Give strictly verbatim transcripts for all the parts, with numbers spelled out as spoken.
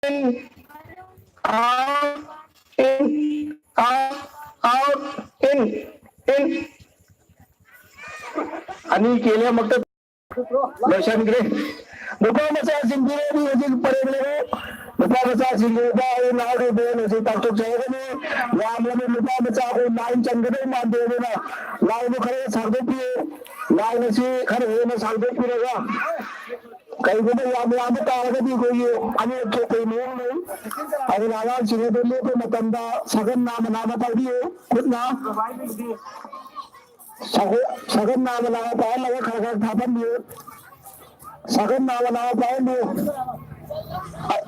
in, out, in, out, out, in, in. ꯑꯅꯤ ꯀꯦꯜꯂꯦ, ꯑꯃꯨꯛꯇ ꯂꯣꯏꯁꯟꯈ꯭ꯔꯦ꯫ ꯅꯨꯄꯥ ꯃꯆꯥꯁꯤꯡꯗꯨ ꯍꯧꯖꯤꯛ ꯄꯔꯦꯡ ꯂꯦꯞꯄꯨ꯫ ꯅꯨꯄꯥ ꯃꯆꯥꯁꯤꯡꯗꯨ ꯅꯨꯄꯥ ꯑꯩ ꯂꯥꯎꯔꯤꯕ ꯍꯧꯖꯤꯛ ꯄꯥꯡꯊꯣꯛꯆꯔꯒꯅꯤ꯫ ꯌꯥꯝꯂꯕ ꯅꯨꯄꯥ ꯃꯆꯥ ꯑꯩꯈꯣꯏ ꯂꯥꯏꯟ ꯆꯟꯒꯗꯧ ꯃꯥꯟꯗꯦ, ꯑꯗꯨꯅ ꯂꯥꯏꯟꯗꯨ ꯈꯔ ꯁꯥꯡꯗꯣꯛꯄꯤꯌꯨ꯫ ꯂꯥꯏꯟ ꯑꯁꯤ ꯈꯔ ꯍꯦꯟꯅ ꯁꯥꯡꯗꯣꯛꯄꯤꯔꯒ ꯀꯩꯒꯨꯝꯕ ꯌꯥꯝ ꯌꯥꯝꯕ ꯇꯥꯔꯒꯗꯤ ꯑꯩꯈꯣꯏꯒꯤ ꯑꯅꯤꯔꯛ ꯊꯣꯛꯄꯒꯤ ꯃꯑꯣꯡ ꯂꯩ꯫ ꯑꯗꯨꯅ ꯑꯉꯥꯡꯁꯤꯡ ꯑꯗꯨ ꯂꯦꯞꯄ ꯃꯇꯝꯗ ꯁꯒꯝ ꯅꯥꯝꯃ ꯅꯥꯝꯃ ꯄꯥꯏꯕꯤꯌꯨ ꯈꯨꯠꯅ꯫ ꯁꯒꯣ-, ꯁꯒꯝ ꯅꯥꯝꯃ ꯅꯥꯝꯃ ꯄꯥꯏꯍꯜꯂꯒ ꯈꯔ ꯈꯔ ꯊꯥꯕꯤꯌꯨ꯫ ꯁꯒꯝ ꯅꯥꯝꯃ ꯅꯥꯝꯃ ꯄꯥꯏꯍꯟꯕꯤꯌꯨ꯫ ꯑ-,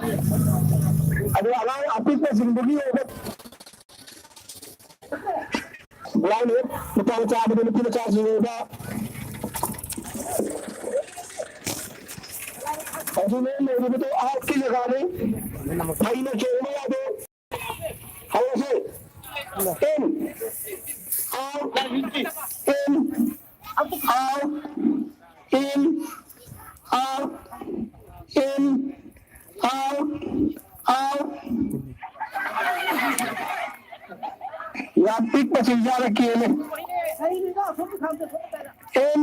ꯑꯗꯨ ꯑꯉꯥꯡ ꯑꯄꯤꯛꯄꯁꯤꯡꯗꯨꯒꯤ ꯑꯣꯏꯕ ꯂꯥꯏꯅ ꯅꯨꯄꯥ ꯃꯆꯥ ꯑꯃꯗꯤ ꯅꯨꯄꯤ ꯃꯆꯥꯁꯤꯡ ꯑꯣꯏꯕ ꯑꯗꯨꯅ ꯂꯩꯔꯤꯕꯗꯨ ꯑꯥꯎꯠꯀꯤ ꯖꯒꯥꯅꯤ꯫ ꯐꯩꯅ ꯆꯣꯡꯕ ꯌꯥꯗꯦ꯫ ꯍꯧꯔꯁꯤ꯫ In, out, in, out, in, out, in, out, out. ꯌꯥꯝ ꯄꯤꯛꯄꯁꯤꯡ ꯌꯥꯔ ꯀꯦꯜꯂꯦ꯫ In,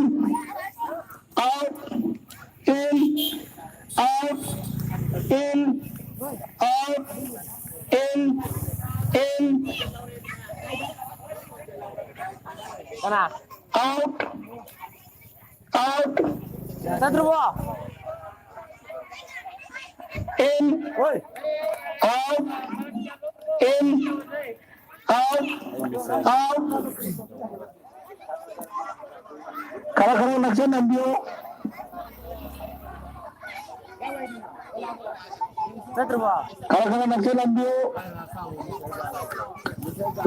out, in, out, in, out, in, in. ꯀꯅꯥ? Out, out. ꯆꯠꯇ꯭ꯔꯕꯣ? In, ꯍꯣꯏ꯫ Out, in, out, out. ꯈꯔ ꯈꯔ ꯅꯛꯁꯟꯍꯟꯕꯤꯌꯨ꯫ ꯆꯠꯇ꯭ꯔꯕꯣ? ꯈꯔ ꯈꯔ ꯅꯛꯁꯟꯍꯟꯕꯤꯌꯨ꯫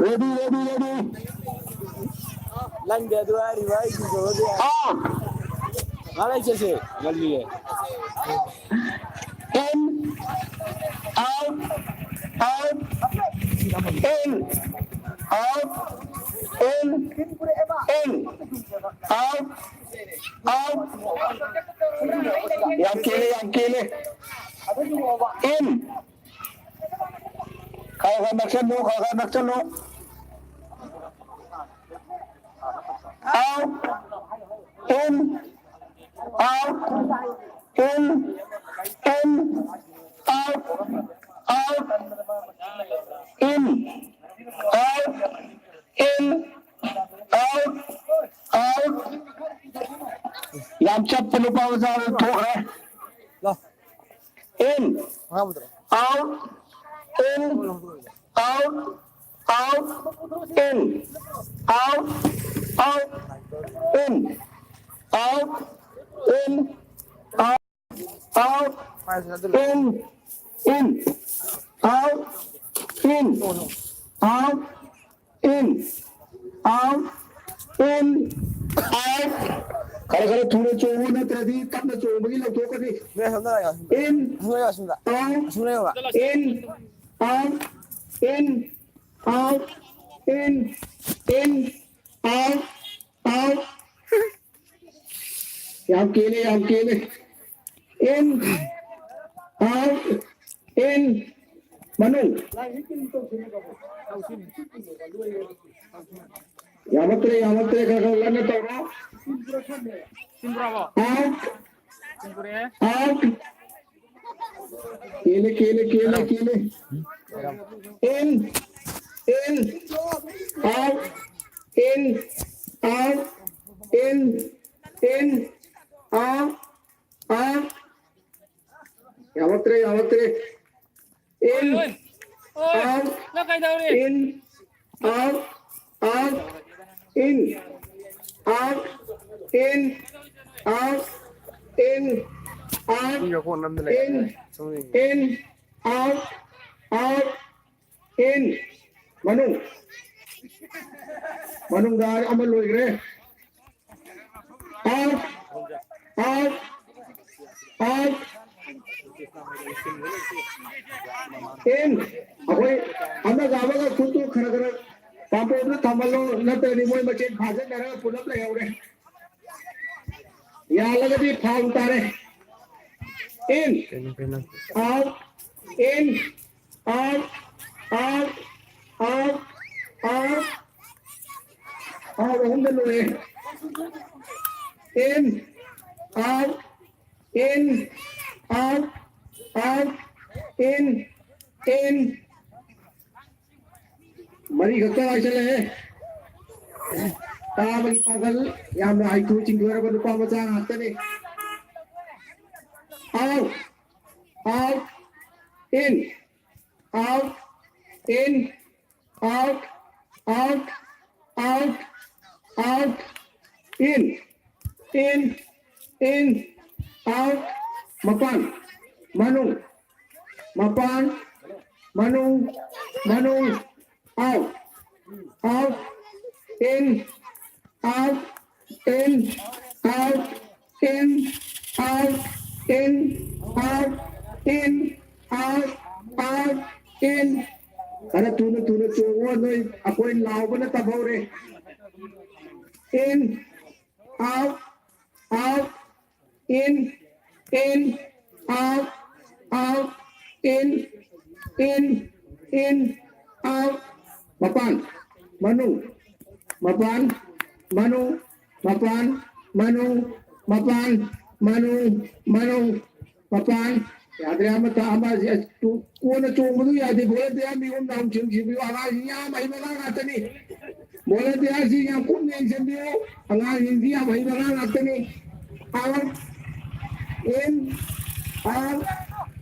Ready, ready, ready. ꯅꯪꯗꯤ ꯑꯗꯨ ꯍꯥꯏꯔꯤꯕ ꯑꯩꯒꯤ ꯖꯒꯣꯏꯗꯤ ꯑꯥ꯫ ꯉꯥꯏꯍꯥꯛ ꯂꯩ ꯆꯠꯁꯦ꯫ ꯉꯜꯂꯤꯌꯦ꯫ In, out, out, in, out, in, in, out, out. ꯌꯥꯝ ꯀꯦꯜꯂꯦ, ꯌꯥꯝ ꯀꯦꯜꯂꯦ꯫ In. ꯈꯔ ꯈꯔ ꯅꯛꯁꯜꯂꯨ, ꯈꯔ ꯈꯔ ꯅꯛꯁꯜꯂꯨ. Out. In. Out. In. In. Out. Out. In. Out. In. Out. Out. ꯌꯥꯝ ꯆꯞꯄ ꯅꯨꯄꯥ ꯃꯆꯥ ꯑꯃ ꯊꯣꯛꯈ꯭ꯔꯦ꯫ In. Out. In. Out. Out. In. Out. Out. In. Out. In. Out. Out. In. In. Out. In. Out. In. Out. In. Out. ꯈꯔ ꯈꯔ ꯊꯨꯅ ꯆꯣꯡꯉꯨ, ꯅꯠꯇ꯭ꯔꯗꯤ ꯇꯞꯅ ꯆꯣꯡꯕꯒꯤ ꯂꯧꯊꯣꯛꯀꯅꯤ꯫ ꯅꯣꯏ ꯑꯁꯣꯝꯗ ꯂꯥꯛꯑꯣ, ꯑꯁꯣꯝꯗ꯫ In. ꯑꯁꯣꯝꯗ ꯂꯥꯛꯑꯣ, ꯑꯁꯣꯝꯗ꯫ Out. ꯑꯁꯣꯝꯗ ꯂꯥꯛꯑꯣ꯫ In. Out. In. Out. In. In. Out. Out. ꯌꯥꯝ ꯀꯦꯂꯦ, ꯌꯥꯝ ꯀꯦꯂꯦ꯫ In, out, in, ꯃꯅꯨꯡ꯫ ꯌꯥꯝꯃꯛꯇ꯭ꯔꯦ, ꯌꯥꯝꯃꯛꯇ꯭ꯔꯦ, ꯈꯔ ꯈꯔ ꯉꯟꯅ ꯇꯧꯔꯣ꯫ Out, out, ꯀꯦꯂꯦ, ꯀꯦꯂꯦ, ꯀꯦꯂꯦ, ꯀꯦꯂꯦ꯫ In, in, out, in, out, in, in, out, out. ꯌꯥꯝꯃꯛꯇ꯭ꯔꯦ, ꯌꯥꯝꯃꯛꯇ꯭ꯔꯦ꯫ In, ꯑꯣꯏ, ꯑꯣꯏ, out, ꯅꯪ ꯀꯩꯗꯧꯔꯤ? In, out, out, in, out, in, out, in, out, ꯃꯤꯒ ꯀꯣꯟ ꯑꯝꯗ ꯂꯩ꯫ In, ꯁꯨꯝ ꯌꯦꯡꯉꯤ꯫ In, out, out, in, ꯃꯅꯨꯡ꯫ ꯃꯅꯨꯡꯗ ꯑꯃ ꯂꯣꯏꯈ꯭ꯔꯦ꯫ Out, out, out, in. ꯑꯩꯈꯣꯏ ꯑꯃꯒ ꯑꯃꯒ ꯈꯨꯠꯇꯨ ꯈꯔ ꯈꯔ ꯄꯥꯄꯣꯝꯗ ꯊꯝꯍꯜꯂꯣ, ꯅꯠꯇ꯭ꯔꯗꯤ ꯃꯣꯏ ꯃꯁꯦꯟ ꯐꯥꯖꯤꯟꯅꯔꯒ ꯄꯨꯂꯞ ꯂꯩꯍꯧꯔꯦ꯫ ꯌꯥꯜꯂꯒꯗꯤ foul ꯇꯥꯔꯦ꯫ In. Out. In. Out. Out. Out. Out. Out. ꯑꯍꯨꯝꯗ ꯂꯣꯏꯔꯦ꯫ In. Out. In. Out. Out. In. In. ꯃꯔꯤ ꯈꯛꯇ ꯉꯥꯏꯁꯜꯂꯛꯑꯦ꯫ ꯇꯥꯕꯒꯤ ꯄꯥꯡꯒꯜ ꯌꯥꯝꯅ ꯍꯩꯊꯣꯏ ꯁꯤꯡꯊꯣꯏꯔꯕ ꯅꯨꯄꯥ ꯃꯆꯥ ꯉꯥꯛꯇꯅꯤ꯫ Out. Out. In. Out. In. Out. Out. Out. Out. In. In. In. Out. ꯃꯄꯥꯟ. ꯃꯅꯨꯡ. ꯃꯄꯥꯟ. ꯃꯅꯨꯡ. ꯃꯅꯨꯡ. Out. Out. In. Out. In. Out. In. Out. In. Out. In. Out. Out. In. ꯈꯔ ꯊꯨꯅ ꯊꯨꯅ ꯆꯣꯡꯉꯣ ꯅꯣꯏ꯫ ꯑꯩꯈꯣꯏ ꯂꯥꯎꯕꯅ ꯇꯝꯍꯧꯔꯦ꯫ In. Out. Out. In. In. Out. Out. In. In. In. Out. ꯃꯄꯥꯟ. ꯃꯅꯨꯡ. ꯃꯄꯥꯟ. ꯃꯅꯨꯡ. ꯃꯄꯥꯟ. ꯃꯅꯨꯡ. ꯃꯄꯥꯟ. ꯃꯅꯨꯡ. ꯃꯅꯨꯡ. ꯃꯄꯥꯟ꯫ ꯌꯥꯗ꯭ꯔꯦ꯫ ꯑꯃꯠꯇ ꯑꯃ ꯀꯣꯟꯅ ꯆꯣꯡꯕꯗꯨ ꯌꯥꯗꯦ꯫ ꯚꯣꯂꯟꯇꯤꯌꯥꯔ ꯃꯤꯍꯨꯝ ꯅꯥꯍꯨꯝ ꯁꯤꯡꯁꯤꯕꯤꯌꯨ꯫ ꯑꯉꯥꯡꯁꯤꯡ ꯌꯥꯝ ꯍꯩꯕ ꯑꯉꯥꯡ ꯉꯥꯛꯇꯅꯤ꯫ ꯚꯣꯂꯟꯇꯤꯌꯥꯔꯁꯤꯡ ꯌꯥꯝ ꯀꯨꯞꯅ ꯌꯦꯡꯁꯤꯟꯕꯤꯌꯨ꯫ ꯑꯉꯥꯡꯁꯤꯡꯁꯤ ꯌꯥꯝ ꯍꯩꯕ ꯑꯉꯥꯡ ꯉꯥꯛꯇꯅꯤ꯫ Out. In. Out.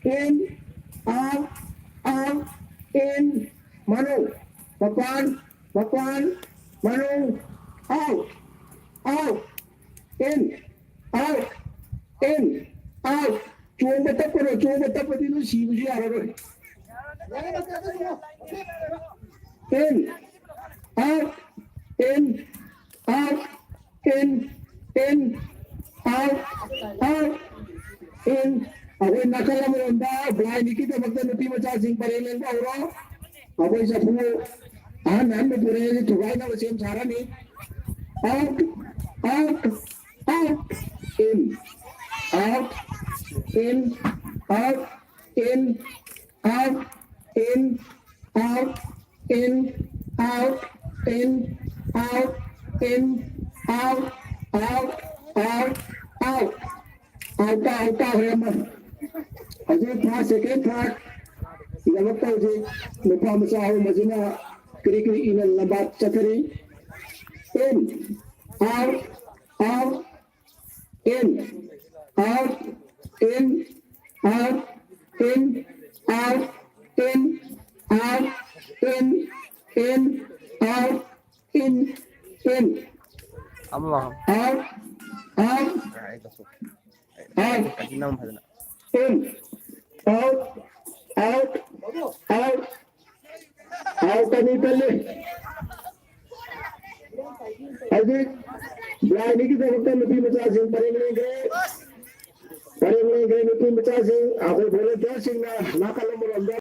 In. Out. Out. In. ꯃꯅꯨꯡ꯫ ꯃꯄꯥꯟ꯫ ꯃꯄꯥꯟ꯫ ꯃꯅꯨꯡ꯫ Out. Out. In. Out. In. Out. ꯆꯣꯡꯕ ꯇꯞꯄꯔꯣ꯫ ꯆꯣꯡꯕ ꯇꯞꯄꯗꯤ ꯅꯣꯏ ꯁꯤꯕꯁꯨ ꯌꯥꯔꯔꯣꯏ꯫ In. Out. In. Out. In. In. Out. Out. In. ꯑꯩꯈꯣꯏ ꯅꯥꯀꯜ ꯑꯃꯔꯣꯝꯗ ꯕ꯭ꯂꯥꯏꯟ ꯃꯤꯠꯀꯤꯗꯃꯛꯇ ꯅꯨꯄꯤ ꯃꯆꯥꯁꯤꯡ ꯄꯔꯦꯡ ꯂꯦꯡꯕ ꯍꯧꯔꯣ꯫ ꯑꯩꯈꯣꯏ ꯆꯐꯨ ꯑꯍꯟ ꯑꯍꯟꯕ ꯄꯨꯔꯛꯑꯦ, ꯊꯨꯒꯥꯏꯅꯕ ꯁꯦꯝ ꯁꯥꯔꯅꯤ꯫ Out. Out. Out. In. Out. in, out, in, out, in, out, in, out, in, out, in, out, out, out, out. Out ꯇꯥ-, out ꯇꯥꯈ꯭ꯔꯦ ꯑꯃ꯫ ꯍꯧꯖꯤꯛ first, second, third ꯒꯤꯗꯃꯛꯇ ꯍꯧꯖꯤꯛ ꯅꯨꯄꯥ ꯃꯆꯥ ꯑꯍꯨꯝ ꯑꯁꯤꯅ ꯀꯔꯤ ꯀꯔꯤ ꯏꯅ ꯂꯝꯕꯥ ꯆꯠꯊꯔꯤ꯫ In, out, out, in, out, in, out, in, out, in, out, in, in, out, in, in. ꯑꯃ ꯋꯥꯍꯪ꯫ Out, out, ꯑꯩ ꯀꯩꯁꯨ, ꯑꯩ, ꯑꯥꯎ꯫ ꯑꯩ ꯅꯪ ꯐꯖꯅ꯫ In, out, out, out, out ꯑꯅꯤ ꯆꯠꯂꯤ꯫ ꯍꯧꯖꯤꯛ blindꯒꯤꯗꯃꯛꯇ ꯅꯨꯄꯤ ꯃꯆꯥꯁꯤꯡ ꯄꯔꯦꯡ ꯂꯦꯡꯈ꯭ꯔꯦ꯫ ꯄꯔꯦꯡ ꯂꯦꯡꯈ꯭ꯔꯦ ꯅꯨꯄꯤ ꯃꯆꯥꯁꯤꯡ꯫ ꯑꯩꯈꯣꯏ volunteerꯁꯤꯡꯅ ꯅꯥꯀꯜ ꯑꯃꯔꯣꯝꯗ